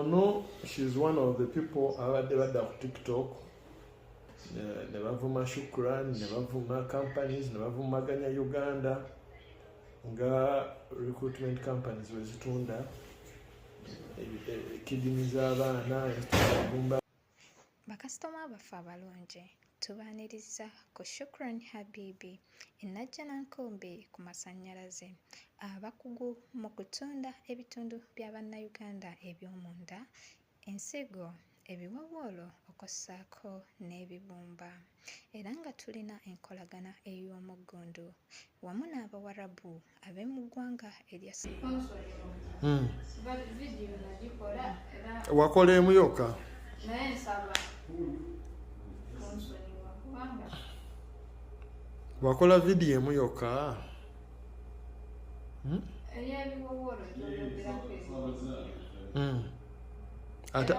Ono, she's one of the people abadde badda ku TikTok ne bavuma Shukran, ne bavuma companies, ne bavumaganya Uganda nga recruitment companies bwe zitunda kidney z'abaana, zitunda. Bakasitoma baffe abalungi, tubaaniriza ku Shukran Habibi e Najjanankumbi ku masannyalaze, abakugu mu kutunda ebitundu bya Bannayuganda eby'omunda, ensigo, ebiwaawaalo okw'ossaako n'ebibumba, era nga tulina enkolagana ey'omuggundu wamu n'Abawarabu ab'omu ggwanga erya Wakola emu yokka? Naye nsaba kunsonyiwa kubanga Wakola vidiyo emu yokka? Ey'ebiwowolo gyoyogerako. Ate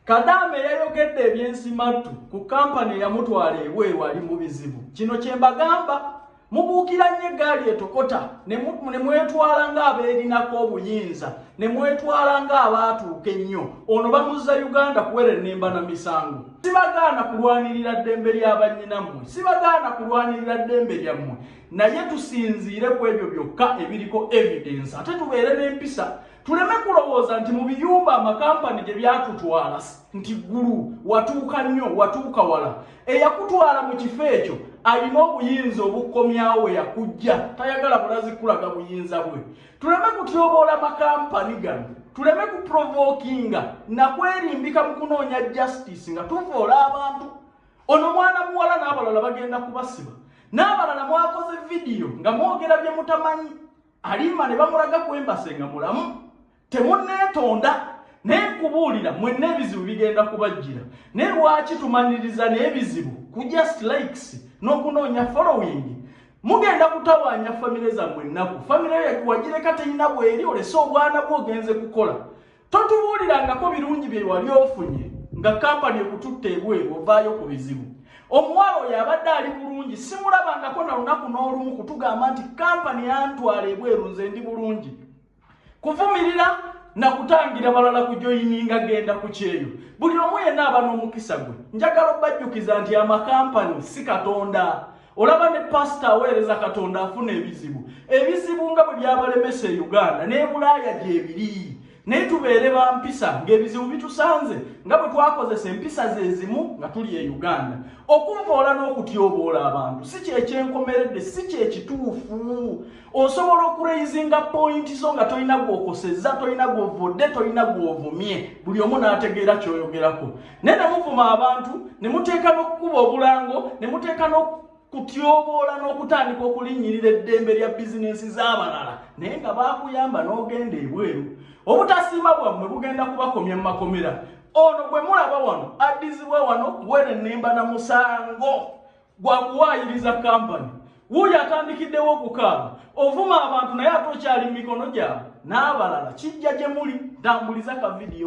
Kadaama eyayogedde ebyensimattu ku kampani eyamutwala ebweru ali mu bizibu. Kino kye mbagamba, mubuukira nnyo eggaali etokota ne mwetwala ng'abeerinako obuyinza, ne mwetwala ng'abaatuuka ennyo. Ono bamuzza Uganda kuwerennemba na misango. Sibagaana kulwanirira ddembe lya bannyinammwe, sibagaana kulwanirira ddembe lyammwe, naye tusinziire ku ebyo byokka ebiriko evidence, ate tubeere n'empisa. Tuleme kulowooza nti mu biyumba amakampani gye byatutwala nti ggulu watuuka nnyo, watuuka wala. Eyakutwala mu kifo ekyo alina obuyinza obukkomyawo we yakujja, tayagala bulazi kulaga buyinza bwe. Tuleme kutyoboola makampani gano, tuleme kuprovokinga nakwerimbika mu kunoonya justice nga tuvoola abantu. Ono mwana muwala n'abalala bagenda kubasiba, n'abalala mwakoze vidiyo nga mwogera bye mutamanyi. Alima ne bamulaga ku embassy nga mulamu, temunneetonda. Naye nkubuulira, mwenna ebizibu bigenda kubajjira. Naye lwaki tumaniriza n'ebizibu ku just likes n'okunoonya following? Mugenda kutawaanya famire zammwe ennaku. Famire wagireka terina bweri, olese obwana bwo ogenze kukola. Totubuulirangako birungi bye wali ofunye nga kampani ekututta ebweru, ovaayo ku bizibu. Omuwala oyo abadde ali bulungi, simulabangako na lunaku n'olumu kutugamba nti kampani yantwala ebweru, nze ndi bulungi. Kuvumirira na kutangira balala kujoyininga genda ku kyeyo. Buli omu yenna aba n'omukisa gwe. Njagala obajjukiza nti amakampani si Katonda. Olaba ne pasita aweereza Katonda afuna ebizibu. Ebizibu nga bwe byabalemesa e Uganda n'e Bulaaya gyebiri. Naye tubeere ba mpisa ng'ebizibu bitusanze, nga bwe twakozesa empisa ze zimu nga tuli e Uganda. Okuvoola n'okutyoboola abantu si kyekyenkomeredde, si kyekituufu. Osobola okuraisinga point zo nga tolina gw'okosezza, tolina gw'ovodde, tolina gw'ovumye, buli omu n'ategeera ky'oyogerako. Naye ne muvuma abantu, ne muteeka n'okukuba obulango, ne muteeka n'okutyoboola n'okutandika okulinnyirira eddembe lya bizinensi z'abalala, naye nga baakuyamba n'ogenda ebweru. Obutasiima bwammwe bugenda kubakomya mu makomera. Ono gwe mulaba wano addizibwa wano kuwerennemba na musango gwa kuwaayiriza kampani. Wuuyo atandikiddewo okukaaba, ovuma abantu naye ate okyali mu mikono gyabwe n'abalala. Kijja gye muli. Ntambuliza ka vidiyo.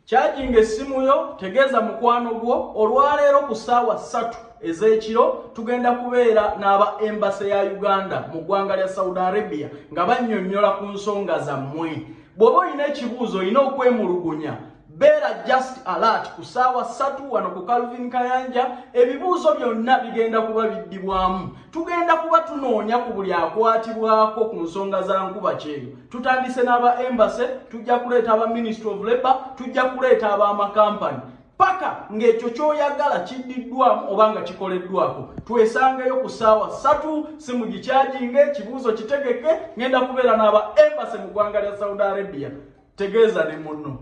Kyaginga essimu yo, tegeeza mukwano gwo. Olwaleero ku ssaawa 3 ez'ekiro tugenda kubeera n'aba embassy ya Uganda mu ggwanga lya Saudi Arabia nga bannyonnyola ku nsonga zammwe. Bw'oba olina ekibuuzo, olina okwemulugunya, beera just alert ku ssaawa 3 wano ku Calvin Kayanja. Ebibuuzo byonna bigenda kuba biddibwamu. Tugenda kuba tunoonya ku buli akwatibwako ku nsonga za nkuba kyeyo. Tutandise n'aba embassy, tujja kuleeta aba Ministry of Labour, tujja kuleeta ab'amakampani, paka ng'ekyo ky'oyagala kiddiddwamu oba nga kikoleddwako. Twesangeyo ku ssaawa 3. Simu gikyajinga, ekibuuzo kitegeke. Ngenda kubeera n'aba embassy mu ggwanga lya Saudi Arabia. Tegeeza ne munno.